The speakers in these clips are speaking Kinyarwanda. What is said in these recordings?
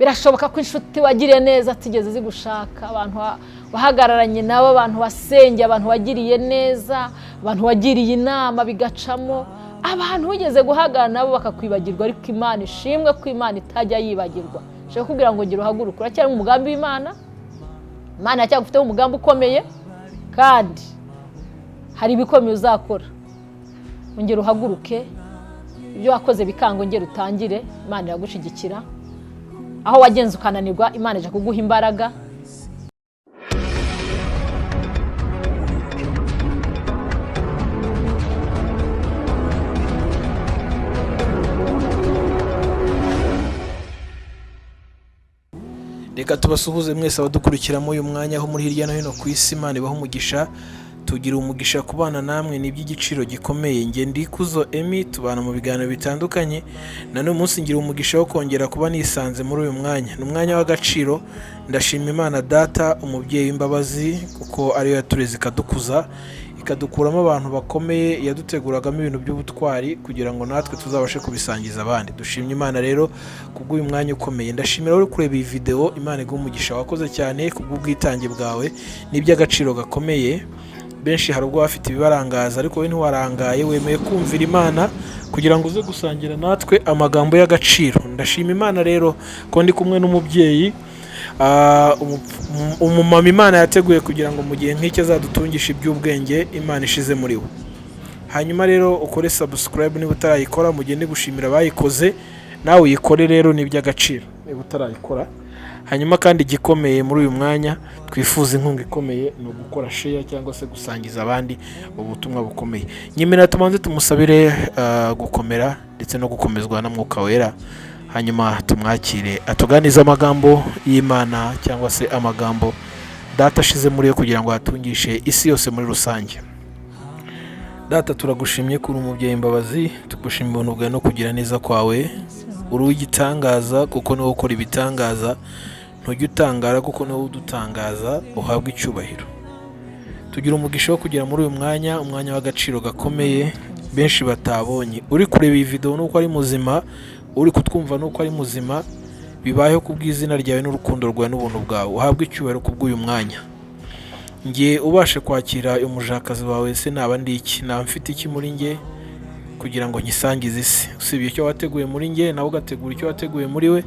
Birashoboka ko inshuti wagiriye neza atigeze zigushaka, abantu wahagararanye nabo, abantu wasengeye, abantu wagiriye neza, abantu wagiriye inama bigacamo, abantu wigeze guhagarara nabo bakakwibagirwa. Ariko Imana ishimwe ko Imana itajya yibagirwa. Nshaka kukubwira ngo gira uhaguruke, uracyari mu mugambi w'Imana. Imana iracyagufiteho umugambi ukomeye, kandi hari ibikomeye uzakora. Ongera uhaguruke, ibyo wakoze bikanga ongera utangire, Imana iragushyigikira. Aho wagenze ukananirwa, Imana ije kuguha imbaraga. Reka tubasuhuze mwese abadukurikiramo uyu mwanya aho muri hirya no hino ku isi. Imana ibahe umugisha. Tugira umugisha kubana namwe, ni iby'igiciro gikomeye. Njye Ndikuzo Emmy, tubana mu biganiro bitandukanye. Na n'uyu munsi ngira umugisha wo kongera kuba nisanze muri uyu mwanya, ni umwanya w'agaciro. Ndashima Imana Data, umubyeyi w'imbabazi, kuko ariyo yatureze ikadukuza, ikadukuramo abantu bakomeye, yaduteguragamo ibintu by'ubutwari kugira ngo natwe tuzabashe kubisangiza abandi. Dushimye Imana rero kubw'uyu mwanya ukomeye. Ndashimira uri kureba iyi videwo, Imana iguhe umugisha, wakoze cyane kubw'ubwitange bwawe, ni iby'agaciro gakomeye. Benshi hari ubwo bafite ibibarangaza, ariko wowe ntiwarangaye, wemeye kumvira Imana kugira ngo uze gusangira natwe amagambo y'agaciro. Ndashima Imana rero ko ndi kumwe n'umubyeyi, umumama Imana yateguye kugira ngo mu gihe nk'icyo azadutungishe iby'ubwenge Imana ishize muri we. Hanyuma rero ukore subscribe niba utarayikora, mugende gushimira abayikoze, nawe uyikore rero, ni iby'agaciro niba utarayikora. Hanyuma kandi igikomeye muri uyu mwanya twifuza inkunga ikomeye ni ugukora share cyangwa se gusangiza abandi ubutumwa bukomeye. Nyemera tubanze tumusabire gukomera ndetse no gukomezwa na Mwuka Wera, hanyuma tumwakire atuganize amagambo y'Imana cyangwa se amagambo Data ashize muri yo kugira ngo atungishe isi yose muri rusange. Data, turagushimye kuri umubyeyi imbabazi, tugushimira ubuntu bwawe no kugira neza kwawe. Uri uw'igitangaza kuko niwe ukora ibitangaza, ntujya utangara kuko niwe udutangaza, uhabwa icyubahiro. Tugira umugisha wo kugera muri uyu mwanya, umwanya w'agaciro gakomeye benshi batabonye. Uri kureba iyi videwo nuko ari muzima, uri kutwumva nuko ari muzima, bibayeho kubw'izina ryawe n'urukundo rwawe n'ubuntu bwawe. Uhabwe icyubahiro kubw'uyu mwanya. Nge ubashe kwakira umujakazi wawe, se naba ndi iki? Naba mfite iki muri nge kugira ngo nkisangize isi, usibye icyo wateguye muri nge, nawe ugategura icyo wateguye muri we,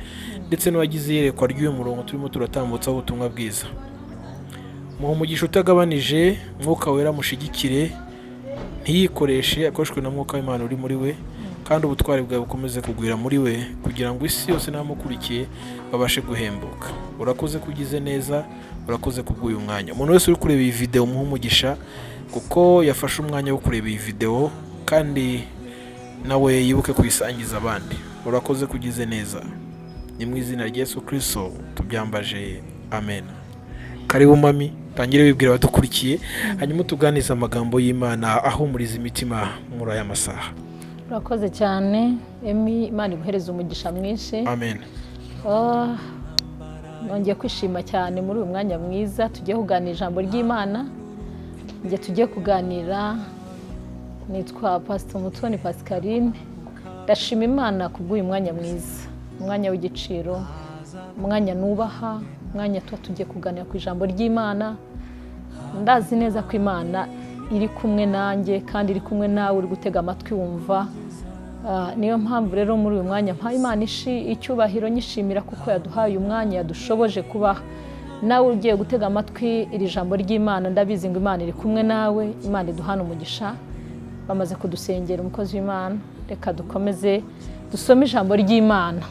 ndetse n'uwagize iyerekwa ry'uyu murongo turimo turatambutsaho ubutumwa bwiza? Muha umugisha utagabanije, Mwuka Wera mushigikire, ntiyikoreshe, akoreshwe na Mwuka w'Imana uri muri we, kandi ubutwari bwawe bukomeze kugwira muri we kugira ngo isi yose n'abamukurikiye babashe guhembuka. Urakoze ko ugize neza, urakoze kubw'uyu mwanya. Umuntu wese uri kureba iyi videwo umuhe umugisha kuko yafashe umwanya wo kureba iyi videwo, kandi nawe yibuke kuyisangiza abandi. Urakoze ko ugize neza, ni mu izina rya Yesu Kirisito tubyambaje, amen. Karibu mami, tangire wibwira abadukurikiye, hanyuma utuganize amagambo y'Imana ahumuriza imitima muri aya masaha. Urakoze cyane Emmy, Imana iguhereze umugisha mwinshi. Amen. Nongeye kwishima cyane muri uyu mwanya mwiza tugiye kuganira ijambo ry'Imana. Njye tugiye kuganira nitwa Pastor Mutoni Pascaline. Ndashima Imana kubw'uyu mwanya mwiza, umwanya w'igiciro, umwanya nubaha, umwanya tuba tugiye kuganira ku ijambo ry'Imana. Ndazi neza ko Imana iri kumwe nanjye kandi iri kumwe nawe uri gutega amatwi wumva. Niyo mpamvu rero muri uyu mwanya mpaye Imana icyubahiro, nyishimira kuko yaduhaye umwanya, yadushoboje kubaha. Nawe ugiye gutega amatwi iri jambo ry'Imana, ndabizi ngo Imana iri kumwe nawe. Imana iduhana umugisha. Bamaze kudusengera umukozi w'Imana, reka dukomeze dusome ijambo ry'Imana.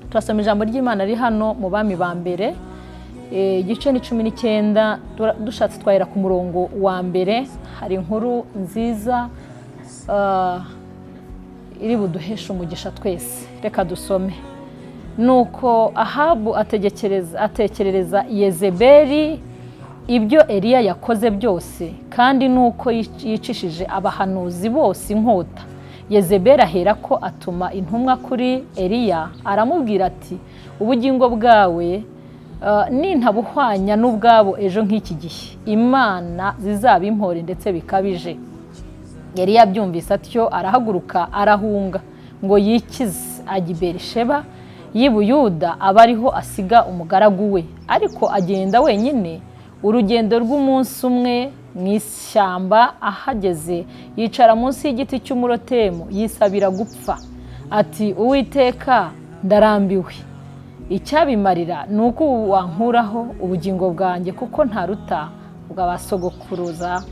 Turasoma ijambo ry'Imana riri hano mu Bami ba Mbere, igice ni 19. Dushatse twahera ku murongo wa mbere. Hari inkuru nziza iri buduheshe umugisha twese. Reka dusome. Nuko Ahabu atekerereza Yezebeli ibyo Eliya yakoze byose, kandi nuko yicishije abahanuzi bose inkota. Yezebeli ahera ko atuma intumwa kuri Eliya, aramubwira ati: "Ubugingo bwawe nintabuhwanya n'ubwabo ejo nk'iki gihe, imana zizabimpore ndetse bikabije." Yari yabyumvise atyo, arahaguruka arahunga ngo yikize, ajya i Berisheba. y'i Buyuda, aba ariho asiga umugaragu we. Ariko agenda wenyine urugendo rw'umunsi umwe mu ishyamba. Ahageze yicara munsi y'igiti cy'umurotemu, yisabira gupfa, ati: "Uwiteka, ndarambiwe. Icyabimarira ni uko ubu wankuraho ubugingo bwanjye, kuko ntaruta ubwa ba sogokuruza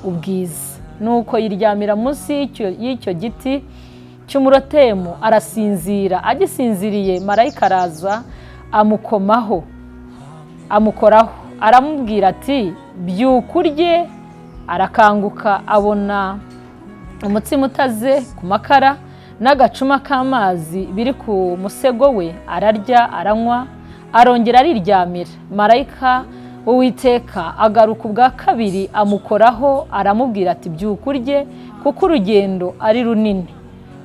ubwiza." Nuko yiryamira munsi y'icyo giti cy'umurotemu, arasinzira. Agisinziriye, marayika araza amukomaho, amukoraho, aramubwira ati: "Byuka urye." Arakanguka, abona umutsima utaze ku makara n'agacuma k'amazi biri ku musego we. Ararya, aranywa, arongera ariryamira. Marayika w'Uwiteka agaruka ubwa kabiri, amukoraho, aramubwira ati: "Byuka urye, kuko urugendo ari runini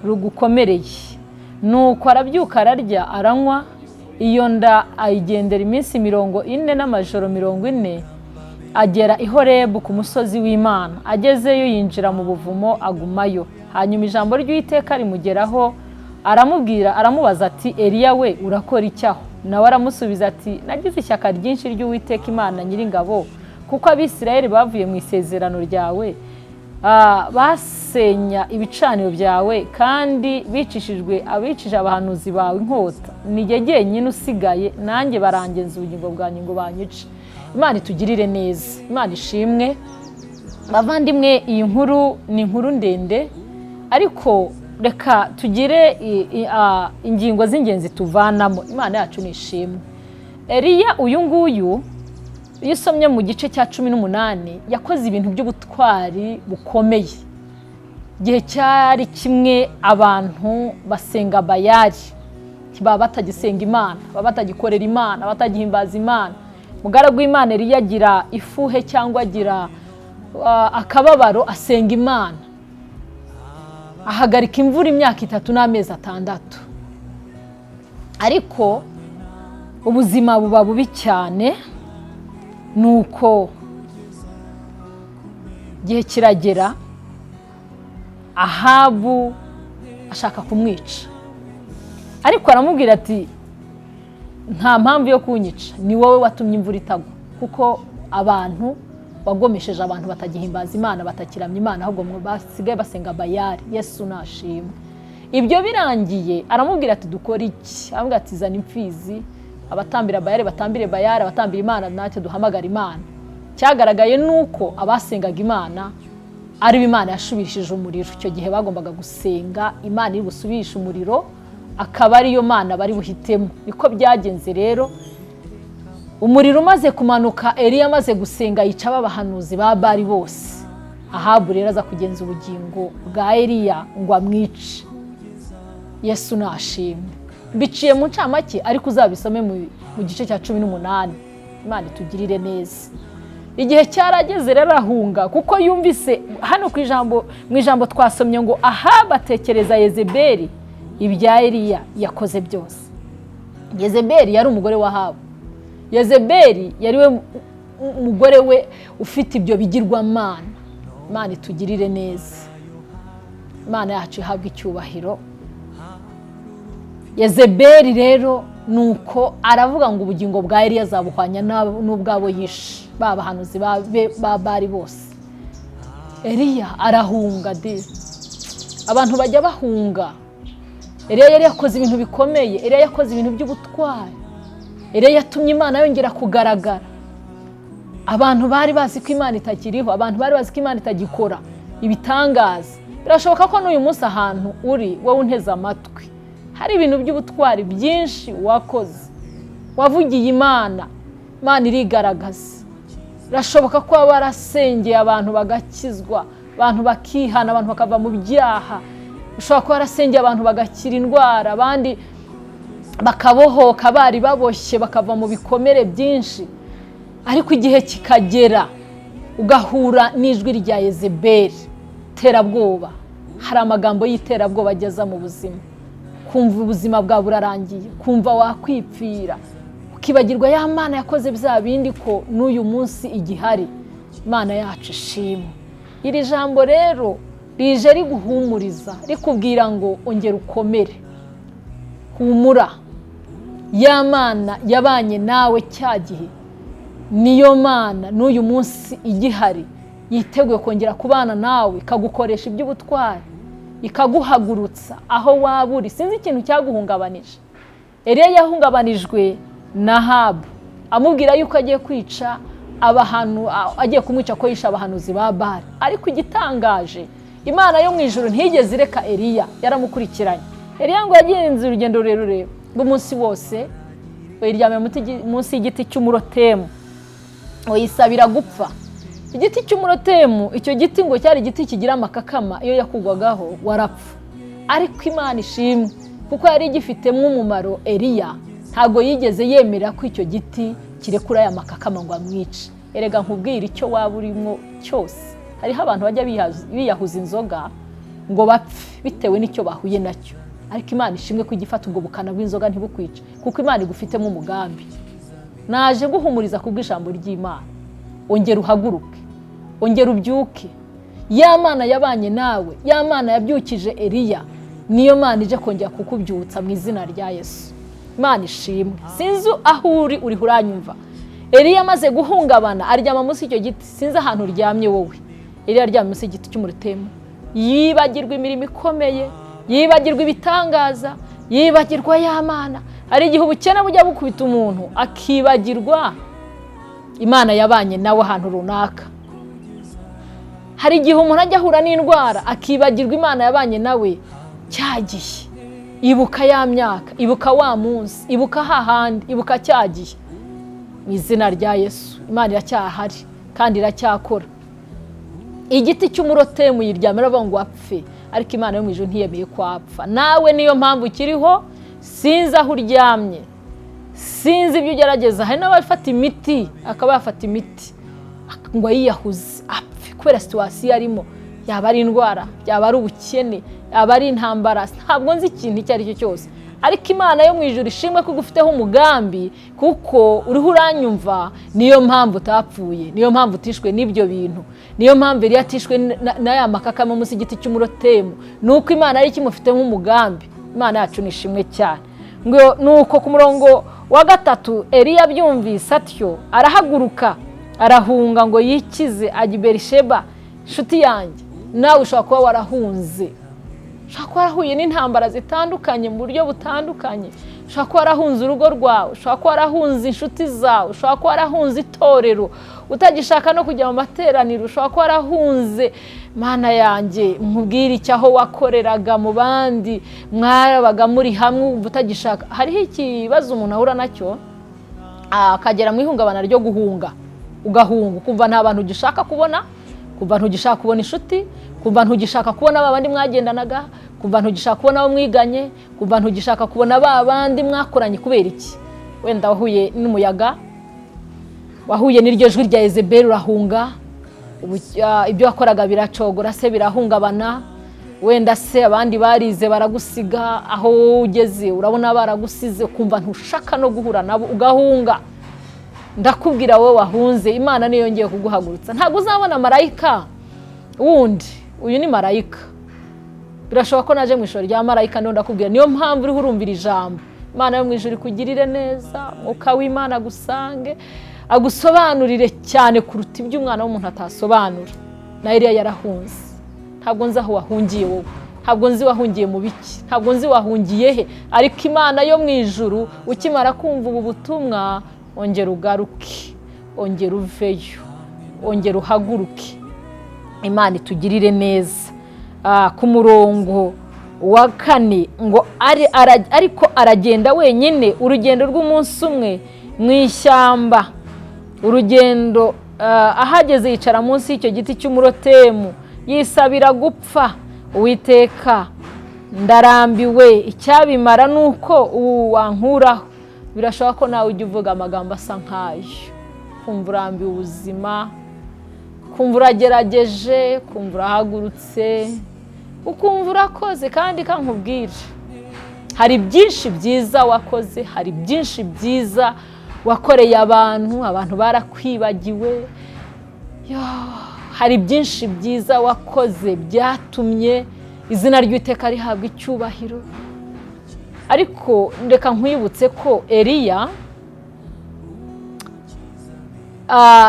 rugukomereye." Nuko arabyuka, ararya, aranywa. Iyo nda ayigendera iminsi 40 n'amajoro 40, agera i Horebu ku musozi w'Imana. Agezeyo yinjira mu buvumo, agumayo. Hanyuma ijambo ry'Uwiteka rimugeraho, aramubwira, aramubaza ati: "Eliya we, urakora iki aho?" Nawe aramusubiza ati: "Nagize ishyaka ryinshi ry'Uwiteka Imana Nyiringabo, kuko Abisirayeli bavuye mu isezerano ryawe, basenya ibicaniro byawe, kandi bicishijwe abicije abahanuzi bawe inkota. Ni jye jyenyine usigaye, nanjye barangenza ubugingo bwanjye ngo banyice." Imana itugirire neza, Imana ishimwe. Bavandimwe, iyi nkuru ni inkuru ndende, ariko reka tugire ingingo z'ingenzi tuvanamo. Imana yacu ni ishimwe. Eliya uyu nguyu, iyo usomye mu gice cya 18, yakoze ibintu by'ubutwari bukomeye. Igihe cyari kimwe abantu basenga Bayari, baba batagisenga Imana, baba batagikorera Imana, batagihimbaza Imana. Umugaragu w'Imana Eliya agira ifuhe cyangwa agira akababaro, asenga Imana, ahagarika imvura imyaka 3 n'amezi 6. Ariko ubuzima buba bubi cyane. Nuko igihe kiragera, Ahabu ashaka kumwica, ariko aramubwira ati: "Nta mpamvu yo kunyica, ni wowe watumye imvura itagwa, kuko abantu wagomesheje abantu batagihimbaza Imana, batakiramya Imana, ahubwo basigaye basenga Bayari." Yesu nashimwe. Ibyo birangiye aramubwira ati: "Dukore iki?" Aramubwira ati: "Zana imfizi, abatambira Bayari batambire Bayari, abatambira Imana natwe duhamagara Imana." Cyagaragaye ni uko abasengaga Imana aribo Imana yashubishije umuriro. Icyo gihe bagombaga gusenga Imana iri busubishe umuriro, akaba ariyo Mana bari buhitemo. Niko byagenze rero. Umuriro umaze kumanuka, Eliya amaze gusenga, yica abahanuzi ba Bari bose. Ahabu rero aza kugenza ubugingo bwa Eliya ngo amwice. Yesu nashimwe. Biciye mu ncamake, ariko uzabisome mu gice cya 18. Imana itugirire neza. Igihe cyarageze rero arahunga, kuko yumvise hano ku ijambo, mu ijambo twasomye ngo Ahabu atekereza Yezebeli ibya Eliya yakoze byose. Yezebeli yari umugore wa Ahabu. Yezebeli yari we umugore we ufite ibyo bigirwamana. Imana itugirire neza, Imana yacu ihabwe icyubahiro. Yezebeli rero ni uko aravuga ngo ubugingo bwa Eliya azabuhwanya n'ubwabo yishe, ba bahanuzi ba Bari bose. Eliya arahunga de. Abantu bajya bahunga. Eliya yari yakoze ibintu bikomeye, Eliya yakoze ibintu by'ubutwari, Eliya yatumye Imana yongera kugaragara. Abantu bari bazi ko Imana itakiriho, abantu bari bazi ko Imana itagikora ibitangaza. Birashoboka ko n'uyu munsi ahantu uri, wowe unteze amatwi, hari ibintu by'ubutwari byinshi wakoze, wavugiye Imana, Imana irigaragaza. Birashoboka ko waba warasengeye abantu bagakizwa, abantu bakihana, abantu bakava mu byaha. Ushobora kuba warasengeye abantu bagakira indwara, abandi bakabohoka, bari baboshye bakava mu bikomere byinshi. Ariko igihe kikagera ugahura n'ijwi rya Yezebeli, terabwoba. Hari amagambo y'iterabwoba ageza mu buzima, kumva ubuzima bwawe burarangiye, kumva wakwipfira, ukibagirwa ya Mana yakoze bya bindi, ko n'uyu munsi igihari. Imana yacu ishimwe. Iri jambo rero rije riguhumuriza, rikubwira ngo ongera ukomere, humura. Ya Mana yabanye nawe cya gihe niyo Mana n'uyu munsi igihari, yiteguye kongera kubana nawe, ikagukoresha iby'ubutwari, ikaguhagurutsa aho waba uri. Sinzi ikintu cyaguhungabanije. Eliya yahungabanijwe na Ahabu amubwira yuko agiye kwica abantu, agiye kumwica ko yishe abahanuzi ba Bali. Ariko igitangaje, Imana yo mu ijuru ntiyigeze ireka Eliya, yaramukurikiranye. Eliya ngo yagenze urugendo rurerure rw'umunsi wose, yiryamye munsi y'igiti cy'umurotemu, yisabira gupfa. Igiti cy'umurotemu, icyo giti ngo cyari igiti kigira amakakama, iyo yakugwagaho warapfa. Ariko Imana ishimwe kuko yari igifitemo umumaro. Eliya ntabwo yigeze yemera ko icyo giti kirekura aya makakama ngo amwice. Erega nkubwire, icyo waba urimo cyose, hariho abantu bajya biyahuza inzoga ngo bapfe bitewe n'icyo bahuye nacyo. Ariko Imana ishimwe ko igifata ubwo bukana bw'inzoga ntibukwice, kuko Imana igufitemo umugambi. Naje guhumuriza kubw'ijambo ry'Imana. Ongera uhaguruke, ongera ubyuke. Ya Mana yabanye nawe, ya Mana yabyukije Eliya, niyo Mana ije kongera kukubyutsa mu izina rya Yesu. Imana ishimwe. Sinzi aho uri, uriho uranyumva. Eliya amaze guhungabana aryama munsi y'icyo giti. Sinzi ahantu uryamye wowe. Eliya aryamye munsi y'igiti cy'umurutemu, yibagirwa imirimo ikomeye, yibagirwa ibitangaza, yibagirwa ya Mana. Hari igihe ubukene bujya bukubita umuntu akibagirwa Imana yabanye nawe ahantu runaka. Hari igihe umuntu ajya ahura n'indwara akibagirwa Imana yabanye nawe cya gihe. Ibuka ya myaka, ibuka wa munsi, ibuka hahandi, ibuka cya gihe. Mu izina rya Yesu, Imana iracyahari kandi iracyakora. Igiti cy'umurotemu yiryamira avuga ngo apfe, ariko Imana yo mu ijuru ntiyemeye ko apfa. Nawe niyo mpamvu ukiriho. Sinzi aho uryamye, sinzi ibyo ugerageza. Hari n'abafata imiti, akaba yafata imiti ngo ayiyahuze apfe kubera situation arimo, yaba ari indwara, yaba ari ubukene, yaba ari intambara, ntabwo nzi ikintu icyo ari cyo cyose. Ariko Imana yo mu ijuru ishimwe ko igufiteho umugambi, kuko uriho uranyumva. Niyo mpamvu utapfuye, niyo mpamvu utishwe n'ibyo bintu, niyo mpamvu yari yatishwe n'aya makakama munsi y'igiti cy'umurotemu, ni uko Imana yari ikimufiteho umugambi. Imana yacu ni ishimwe cyane. Ngo nuko ku murongo wa 3, Eliya abyumvise atyo arahaguruka, arahunga ngo yikize, ajya i Berisheba. Inshuti yanjye, nawe ushobora kuba warahunze, ushobora kuba warahuye n'intambara zitandukanye mu buryo butandukanye, ushobora kuba warahunze urugo rwawe, ushobora kuba warahunze inshuti zawe, ushobora kuba warahunze itorero, utagishaka no kujya mu materaniro, ushobora kuba warahunze. Mana yanjye, nkubwire icyo, aho wakoreraga mu bandi mwarabaga muri hamwe wumva utagishaka. Hariho ikibazo umuntu ahura nacyo akagera mu ihungabana ryo guhunga, ugahunga ukumva nta bantu ugishaka kubona, kumva ntugishaka kubona inshuti, kumva ntugishaka kubona ba bandi mwagendanaga, kumva ntugishaka kubona abo mwiganye, kumva ntugishaka kubona ba bandi mwakoranye. Kubera iki? Wenda wahuye n'umuyaga, wahuye n'iryo jwi rya Yezebeli, urahunga. Ibyo wakoraga biracogora se, birahungabana. Wenda se abandi barize baragusiga, aho ugeze urabona baragusize, ukumva ntushaka no guhura nabo, ugahunga. Ndakubwira wowe wahunze, Imana niyo yongeye kuguhagurutsa. Ntabwo uzabona marayika wundi, uyu ni marayika. Birashoboka ko naje mu ijoro rya marayika, niyo ndakubwira, niyo mpamvu uriho urumvira ijambo. Imana yo mu ijuru ikugirire neza, Mwuka w'Imana agusange, agusobanurire cyane kuruta ibyo umwana w'umuntu atasobanura. Na Eliya yarahunze. Ntabwo nzi aho wahungiye wowe, ntabwo nzi wahungiye mu biki, ntabwo nzi wahungiye he, ariko Imana yo mu ijuru, ukimara kumva ubu butumwa, ongera ugaruke, ongera uveyo, ongera uhaguruke. Imana itugirire neza. Ku murongo wa 4 ngo ariko aragenda wenyine urugendo rw'umunsi umwe mu ishyamba. Urugendo ahageze yicara munsi y'icyo giti cy'umurotemu, yisabira gupfa. Uwiteka, ndarambiwe, icyabimara ni uko ubu wankuraho. Birashoboka ko nawe ujya uvuga amagambo asa nk'ayo, kumva urambiwe ubuzima, kumva uragerageje, kumva urahagurutse, ukumva urakoze. Kandi kankubwire, hari byinshi byiza wakoze, hari byinshi byiza wakoreye abantu, abantu barakwibagiwe. Hari byinshi byiza wakoze byatumye izina ry'Uwiteka rihabwa icyubahiro. Ariko reka nkwibutse ko Eliya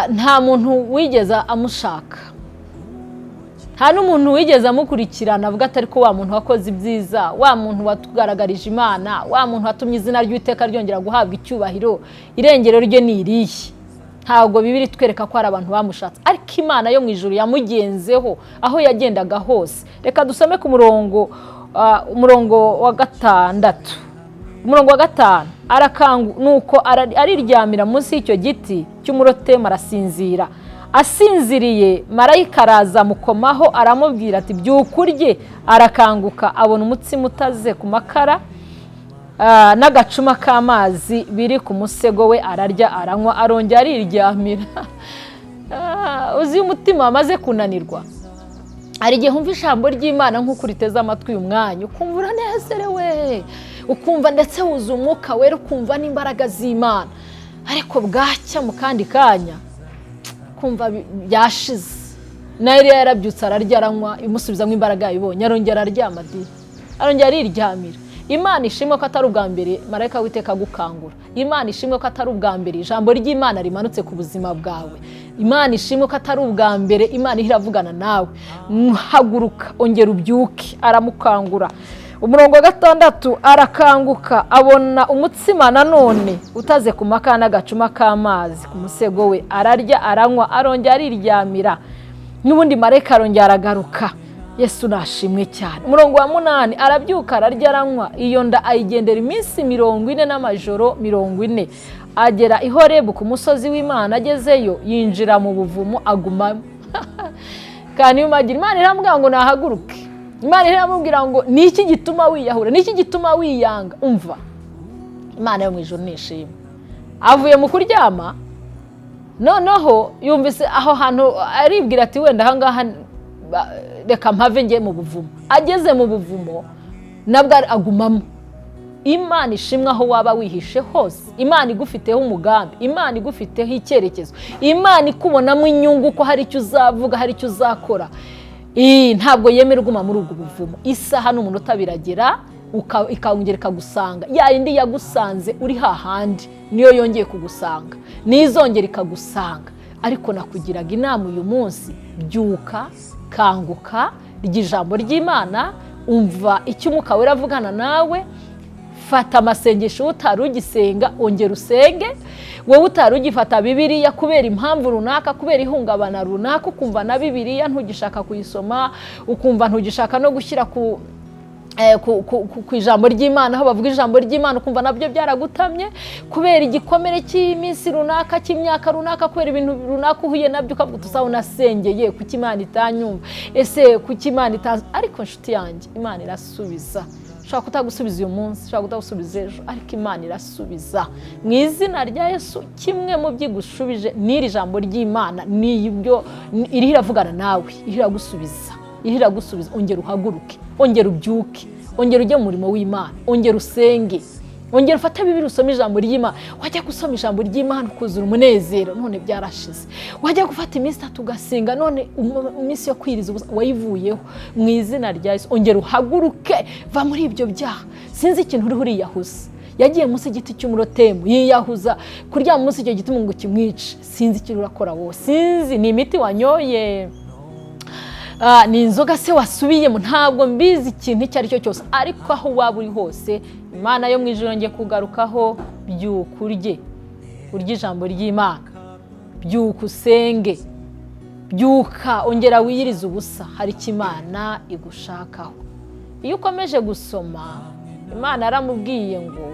nta muntu wigeze amushaka, nta n'umuntu wigeze amukurikirana avuga atari ko wa muntu wakoze ibyiza, wa muntu watugaragarije Imana, wa muntu watumye izina ry'Uwiteka ryongera guhabwa icyubahiro, irengero rye ni irihe? Ntabwo Bibiliya itwereka ko hari abantu bamushatse, ariko Imana yo mu ijuru yamugenzeho aho yagendaga hose. Reka dusome ku murongo wa 6, umurongo wa 5. Nuko ariryamira munsi y'icyo giti cy'umurotemu arasinzira. Asinziriye, marayika araza amukomaho aramubwira ati byuka urye. Arakanguka abona umutsima utaze ku makara n'agacuma k'amazi biri ku musego we, ararya aranywa, arongera ariryamira. Uzi umutima wamaze kunanirwa, hari igihe wumva ijambo ry'Imana nk'uko uriteze amatwi uyu mwanya, ukumva uranezerewe, ukumva ndetse wuzuye umwuka wera, ukumva n'imbaraga z'Imana, ariko bwacya mu kandi kanya kumva byashize. Na Eliya yarabyutse ararya aranywa, imusubizamo imbaraga yayibonye, arongera araryama di, arongera ariryamira. Imana ishimwe ko atari ubwa mbere marayika w'Uwiteka agukangura. Imana ishimwe ko atari ubwa mbere ijambo ry'Imana rimanutse ku buzima bwawe. Imana ishimwe ko atari ubwa mbere Imana iravugana nawe. Haguruka ongera ubyuke. Aramukangura. Umurongo wa 6, arakanguka abona umutsima nanone utaze ku makara n'agacuma k'amazi ku musego we, ararya aranywa, arongera ariryamira. N'ubundi marayika arongera aragaruka. Yesu nashimwe cyane. Umurongo wa 8, arabyuka ararya aranywa, iyo nda ayigendera iminsi 40 n'amajoro 40, agera i Horebu ku musozi w'Imana. Agezeyo yinjira mu buvumo agumamo. Kandi Imana iramubwira ngo nahaguruke. Imana iramubwira ngo ni iki gituma wiyahura, ni iki gituma wiyanga? Umva, Imana yo mu ijuru nishimwe. Avuye mu kuryama, noneho yumvise aho hantu, aribwira ati wenda ahangaha reka mpave njye mu buvumo. Ageze mu buvumo nabwo agumamo. Imana ishimwe aho waba wihishe hose, Imana igufiteho umugambi, Imana igufiteho icyerekezo, Imana ikubonamo inyungu ko hari icyo uzavuga, hari icyo uzakora. Ntabwo yemera uguma muri ubwo buvumo. Isaha n'umunota biragera ikongera ikagusanga. Ya yindi yagusanze uri hahandi niyo yongeye kugusanga, nizongera ikagusanga. Ariko nakugiraga inama uyu munsi, byuka, kanguka, rya ijambo ry'Imana, umva icyo umwuka wera avugana nawe. Fata amasengesho utari ugisenga, ongera usenge. Wowe utari ugifata Bibiliya kubera impamvu runaka, kubera ihungabana runaka, ukumva na Bibiliya ntugishaka kuyisoma, ukumva ntugishaka no gushyira ku ijambo ry'Imana, aho bavuga ijambo ry'Imana ukumva nabyo byaragutamye kubera igikomere cy'iminsi runaka, cy'imyaka runaka, kubera ibintu runaka uhuye nabyo, ukavuga uti usa unasengeye kuki Imana itanyumva, ese kuki Imana itazi? Ariko inshuti yanjye, Imana irasubiza. Ushobora kutagusubiza uyu munsi, ushobora kutagusubiza ejo, ariko Imana irasubiza mu izina rya Yesu. Kimwe mu byigushubije n'iri jambo ry'Imana, n'ibyo iriho iravugana nawe, iriho iragusubiza, iriho iragusubiza. Ongera uhaguruke, ongera ubyuke, ongera ujye mu murimo w'Imana, ongera usenge, ongera ufate Bibiliya usome ijambo ry'Imana. Wajya gusoma ijambo ry'Imana ukuzura umunezero, none byarashize. Wajya gufata iminsi 3 ugasenga, none iminsi yo kwiriza ubusa wayivuyeho. Mu izina rya Yesu, ongera uhaguruke, va muri ibyo byaha. Sinzi ikintu uriho uriyahuza. Yagiye munsi y'igiti cy'umurotemu yiyahuza kuryama munsi y'icyo giti ngo kimwice. Sinzi icyo urakora wowe, sinzi ni imiti wanyoye, ni inzoga se wasubiyemo, ntabwo mbizi ikintu icyo ari cyo cyose. Ariko aho waba uri hose, Imana yo mu ijuru ngiye kugarukaho, byuka urye, urye ijambo ry'Imana, byuka usenge, byuka ongera wiyirize ubusa, hari icyo Imana igushakaho. Iyo ukomeje gusoma, Imana yaramubwiye ngo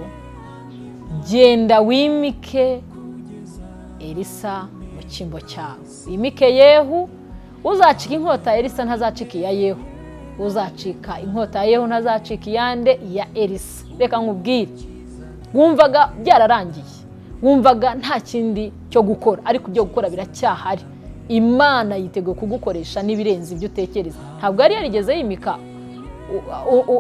genda wimike Elisa mu cyimbo cyawe, wimike Yehu. Uzacika inkota ya Elisa ntazacika iya Yehu, uzacika inkota ya Yehu ntazacika iyande, iya Elisa. Reka nkubwire, wumvaga byararangiye, wumvaga nta kindi cyo gukora, ariko ibyo gukora biracyahari. Imana yiteguye kugukoresha n'ibirenze ibyo utekereza. Ntabwo yari yarigeze yimika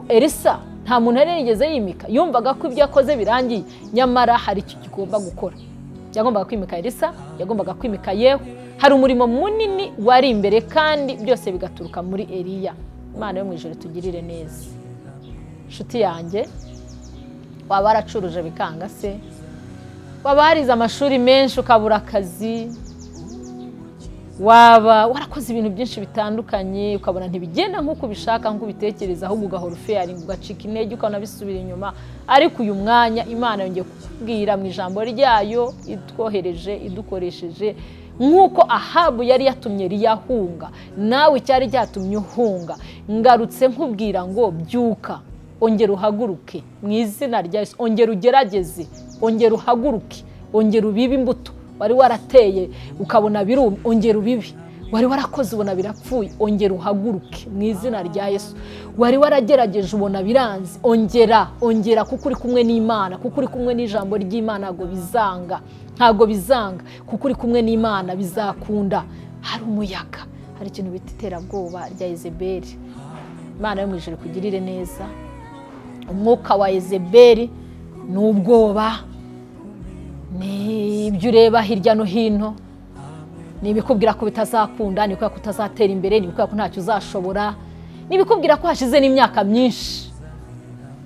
Elisa, nta muntu yari yarigeze yimika. Yumvaga ko ibyo yakoze birangiye, nyamara hari icyo kigomba gukora. Yagombaga kwimika Elisa, yagombaga kwimika Yehu. Hari umurimo munini wari imbere, kandi byose bigaturuka muri Eliya. Imana yo mu ijuru tugirire neza. Inshuti yanjye, Waba waracuruje bikanga se? Waba warize amashuri menshi ukabura akazi? Waba warakoze ibintu byinshi bitandukanye ukabona ntibigenda nk'uko ubishaka, nk'uko ubitekereza, ahubwo ugahora ufailinga, ugacika intege, ukabona bisubira inyuma? Ariko uyu mwanya Imana yongeye kukubwira mu ijambo ryayo itwohereje, idukoresheje, nk'uko Ahabu yari yatumye Eliya ahunga, nawe icyari cyatumye uhunga, ngarutse nkubwira ngo byuka, ongera uhaguruke mu izina rya Yesu. Ongera ugerageze, ongera uhaguruke, ongera ubibe imbuto wari warateye ukabona birumye, ongera ubibe. Wari warakoze ubona birapfuye, ongera uhaguruke mu izina rya Yesu. Wari waragerageje ubona biranze, ongera, ongera, kuko uri kumwe n'Imana, kuko uri kumwe n'ijambo ry'Imana. Ntabwo bizanga, ntabwo bizanga, kuko uri kumwe n'Imana, bizakunda. Hari umuyaga, hari ikintu bita iterabwoba rya Yezebeli. Imana yo mu ijuru ikugirire neza. Umwuka wa Yezebeli ni ubwoba, ni ibyo ureba hirya no hino, ni ibikubwira ko bitazakunda, ni ibikubwira ko utazatera imbere, ni ibikubwira ko ntacyo uzashobora, ni ibikubwira ko hashize n'imyaka myinshi,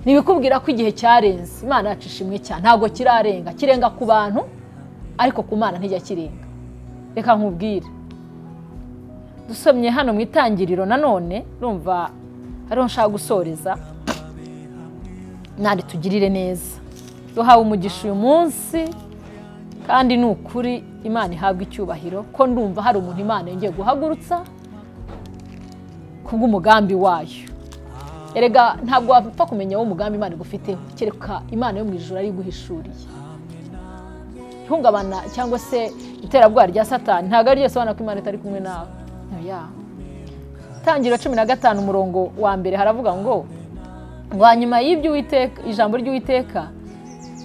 ni ibikubwira ko igihe cyarenze. Imana yacu ishimwe cyane, ntabwo kirarenga. Kirenga ku bantu, ariko ku Mana ntijya kirenga. Reka nkubwire, dusomye hano mu Itangiriro nanone, urumva hariho nshaka gusoreza. Mwari tugirire neza, duhawe umugisha uyu munsi, kandi ni ukuri Imana ihabwa icyubahiro ko ndumva hari umuntu Imana yongeye guhagurutsa kubw'umugambi wayo. Erega ntabwo wapfa kumenya wo umugambi Imana igufiteho, kereka Imana yo mu ijuru ari iguhishuriye. Ihungabana cyangwa se iterabwoba rya Satani ntabwo ari ryo risobanura ko Imana itari kumwe nawe. Oya. Itangiriro 15 umurongo wa mbere haravuga ngo hanyuma y'ibyo Uwiteka, ijambo ry'Uwiteka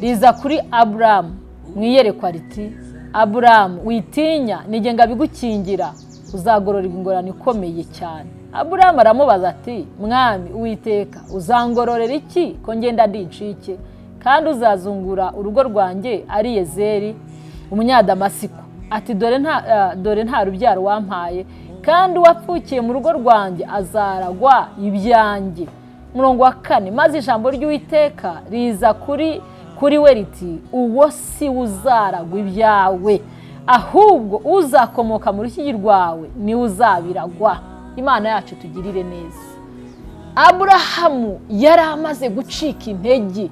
riza kuri Aburamu mu iyerekwa riti: "Aburamu, witinya, ni jye ngabo igukingira, uzagororerwa ingororano ikomeye cyane." Aburamu aramubaza ati: "Mwami Uwiteka, uzangororera iki ko ngenda ndi incike, kandi uzazungura urugo rwanjye ari Eliyezeri Umunyadamasiko?" Ati: "Dore nta rubyaro wampaye, kandi uwapfukiye mu rugo rwanjye azaragwa ibyanjye." Umurongo wa kane: maze ijambo ry'Uwiteka riza kuri we riti: "Uwo si we uzaragwa ibyawe, ahubwo uzakomoka mu rushyi rwawe niwe uzabiragwa." Imana yacu tugirire neza. Aburahamu yari amaze gucika intege,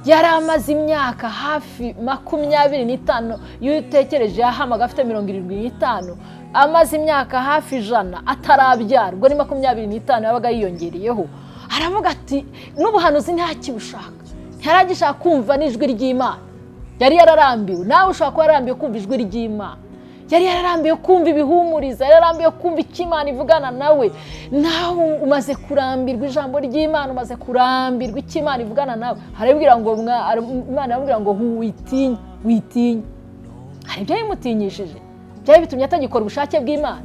yari amaze imyaka hafi 25. Iyo utekereje, yahamaga afite 75, amaze imyaka hafi 100 atarabyara, ubwo ni 25 yabaga yiyongereyeho. Aravuga ati n'ubuhanuzi ntakibushaka, ntaragishaka kumva n'ijwi ry'Imana, yari yararambiwe. Nawe ushobora kuba yararambiwe kumva ijwi ry'Imana, yari yararambiwe kumva ibihumuriza, yari yararambiwe kumva icyo Imana ivugana nawe. Nawe umaze kurambirwa ijambo ry'Imana, umaze kurambirwa icyo Imana ivugana nawe. Harabwira ngo Imana iramubwira ngo witinya, witinya. Hari ibyo bimutinyishije byari bitumye atagikora ubushake bw'Imana,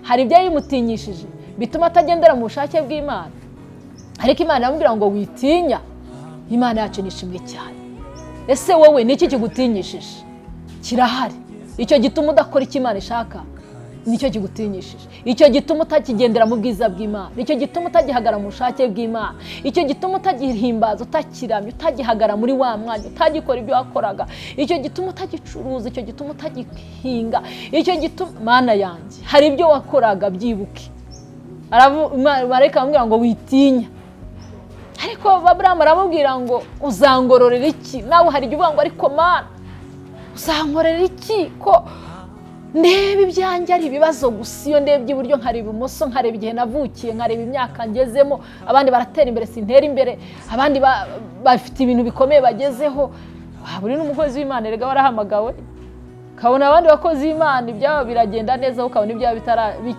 hari ibyo bimutinyishije bituma atagendera mu bushake bw'Imana, ariko Imana iramubwira ngo witinya. Imana yacu nishimwe cyane. Ese wowe ni iki kigutinyishije? Kirahari icyo gituma udakora icyo Imana ishaka, nicyo kigutinyishije, icyo gituma utakigendera mu bwiza bw'Imana, icyo gituma utagihagara mu bushake bw'Imana, icyo gituma utagihimbaza, utakiramya, utagihagara muri wa mwanya, utagikora ibyo wakoraga, icyo gituma utagicuruza, icyo gituma utagihinga, icyo gituma, Mana yanjye, hari ibyo wakoraga, byibuke. Marayika aramubwira ngo witinya, ariko Aburahamu aramubwira ngo uzangororera iki? Nawe hari igihe uvuga ngo ariko Mana, uzankorera iki ko ndeba ibyanjye ari ibibazo gusa? Iyo ndebye iburyo, nkareba ibumoso, nkareba igihe navukiye, nkareba imyaka ngezemo, abandi baratera imbere, sintera imbere, abandi bafite ibintu bikomeye bagezeho. Waba uri n'umukozi w'Imana, erega warahamagawe, ukabona abandi bakozi b'Imana ibyabo biragenda neza, ukabona ibyabo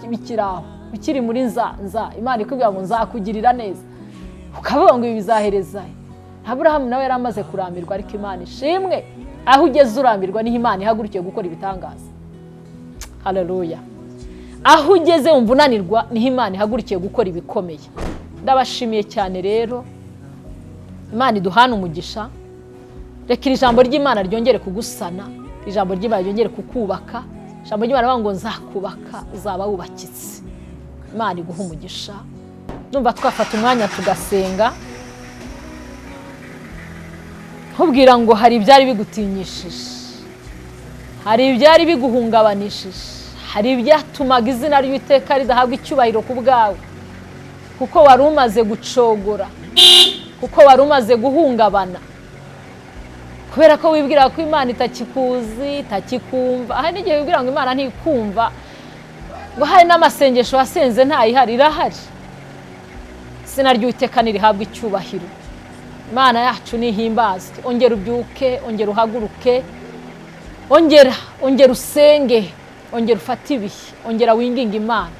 bikiri aho, bikiri muri nza nza. Imana ikubwira ngo nzakugirira neza, ukavuga ngo ibi bizahereza he? Aburahamu nawe yari amaze kurambirwa, ariko Imana ishimwe, aho ugeze urambirwa niho Imana ihagurukiye gukora ibitangaza. Haleluya! Aho ugeze wumva unanirwa niho Imana ihagurukiye gukora ibikomeye. Ndabashimiye cyane rero, Imana iduhane umugisha. Reka iri jambo ry'Imana ryongere kugusana, ijambo ry'Imana ryongere kukubaka. Ijambo ry'Imana rivuga ngo nzakubaka, uzaba wubakitse. Imana iguha umugisha. Numva twafata umwanya tugasenga. Nkubwira ngo hari ibyari bigutinyishije, hari ibyari biguhungabanishije, hari ibyatumaga izina ry'Uwiteka ridahabwa icyubahiro ku bwawe, kuko wari umaze gucogora, kuko wari umaze guhungabana, kubera ko wibwira ko Imana itakikuzi, itakikumva. Hari n'igihe wibwira ngo Imana ntikumva, ngo hari n'amasengesho wasenze ntayihari. Irahari. Izina ry'Uwiteka nirihabwe icyubahiro. Imana yacu nihimbazwe. Ongera ubyuke, ongera uhaguruke, ongera usenge, ongera ufate ibihe, ongera winginge Imana,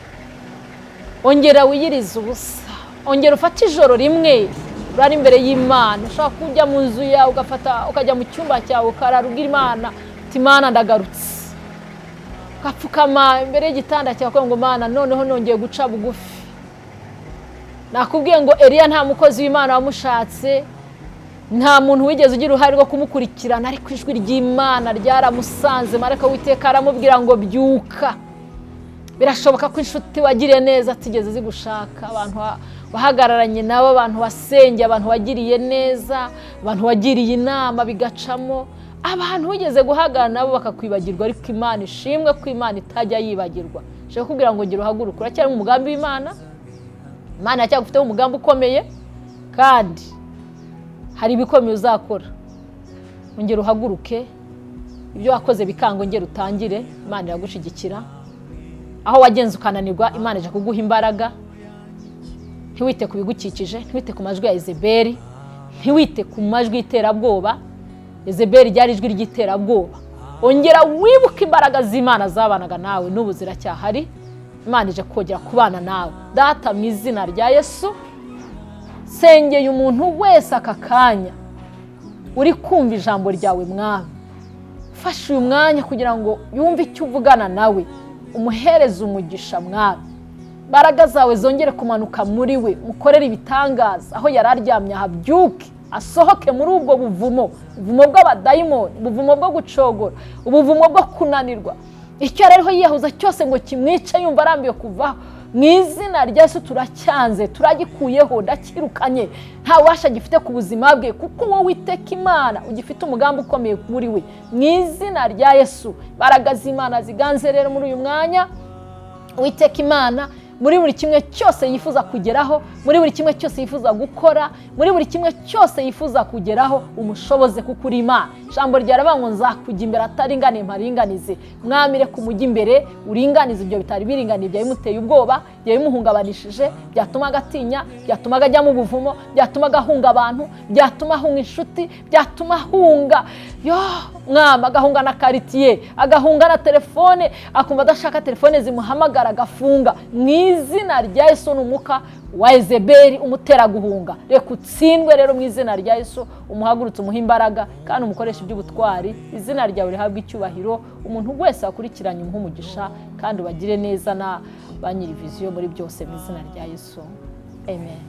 ongera wiyirize ubusa, ongera ufate ijoro rimwe urara imbere y'Imana. Ushobora kujya mu nzu yawe, ugafata ukajya mu cyumba cyawe, ukarara ubwira Imana uti: "Imana, ndagarutse." Ugapfukama imbere y'igitanda cyawe ngo: "Mana, noneho nongeye guca bugufi." Nakubwiye ngo Eliya nta mukozi w'Imana wamushatse, nta muntu wigeze ugira uruhare rwo kumukurikirana, ariko ijwi ry'Imana ryaramusanze. Marayika w'Iteka aramubwira ngo: "Byuka." Birashoboka ko inshuti wagiriye neza atigeze zigushaka, abantu wahagararanye nabo, abantu wasengeye, abantu wagiriye neza, abantu wagiriye inama bigacamo, abantu wigeze guhagarara nabo bakakwibagirwa. Ariko Imana ishimwe ko Imana itajya yibagirwa. Nshaka kukubwira ngo gira uhaguruke, uracyari mu mugambi w'Imana. Imana iracyagufiteho umugambi ukomeye, kandi hari ibikomeye uzakora. Ongera uhaguruke, ibyo wakoze bikanga ongera utangire. Imana iragushyigikira. Aho wagenze ukananirwa, Imana ije kuguha imbaraga. Ntiwite ku bigukikije, ntiwite ku majwi ya Ezeberi, ntiwite ku majwi y'iterabwoba. Ezeberi ryari ijwi ry'iterabwoba. Ongera wibuke imbaraga z'Imana zabanaga nawe, n'ubu ziracyahari. Imana ije kongera kubana nawe. Data, mu izina rya Yesu, sengeye umuntu wese aka kanya uri kumva ijambo ryawe. Mwami, fasha uyu mwanya kugira ngo yumve icyo uvugana nawe, umuhereze umugisha. Mwami, imbaraga zawe zongere kumanuka muri we, mukorere ibitangaza. Aho yari aryamye ahabyuke, asohoke muri ubwo buvumo, ubuvumo bw'abadayimoni, ubuvumo bwo gucogora, ubuvumo bwo kunanirwa, icyo yari ariho yiyahuza cyose ngo kimwice yumva arambiwe kuvaho. Mu izina rya Yesu turacyanze, turagikuyeho, ndakirukanye. Nta bubasha gifite ku buzima bwe, kuko wowe Witeka Imana ugifite umugambi ukomeye muri we. Mu izina rya Yesu, imbaraga z'Imana ziganze rero muri uyu mwanya. Witeka Imana, muri buri kimwe cyose yifuza kugeraho, muri buri kimwe cyose yifuza gukora, muri buri kimwe cyose yifuza kugeraho, umushoboze, kuko uri Imana. Ijambo ryaravuga ngo: "Nzakujya imbere ataringaniye mparinganize." Mwami, reka umujye imbere, uringanize ibyo bitari biringaniye, byari bimuteye ubwoba, byari bimuhungabanishije, byatumaga atinya, byatumaga ajya mu buvumo, byatumaga ahunga abantu, byatuma ahunga inshuti, byatuma ahunga yo mwami, agahunga na quartier, agahunga na telefone, akumva adashaka telefone zimuhamagara, agafunga. Mu izina rya Yesu, ni umwuka wa Ezeberi umutera guhunga, reka utsindwe rero mu izina rya Yesu. Umuhagurutse, umuhe imbaraga kandi umukoreshe iby'ubutwari. Izina ryawe rihabwe icyubahiro. Umuntu wese wakurikiranye umuhe umugisha, kandi ubagire neza na ba nyiri vision muri byose, mu izina rya Yesu, amen.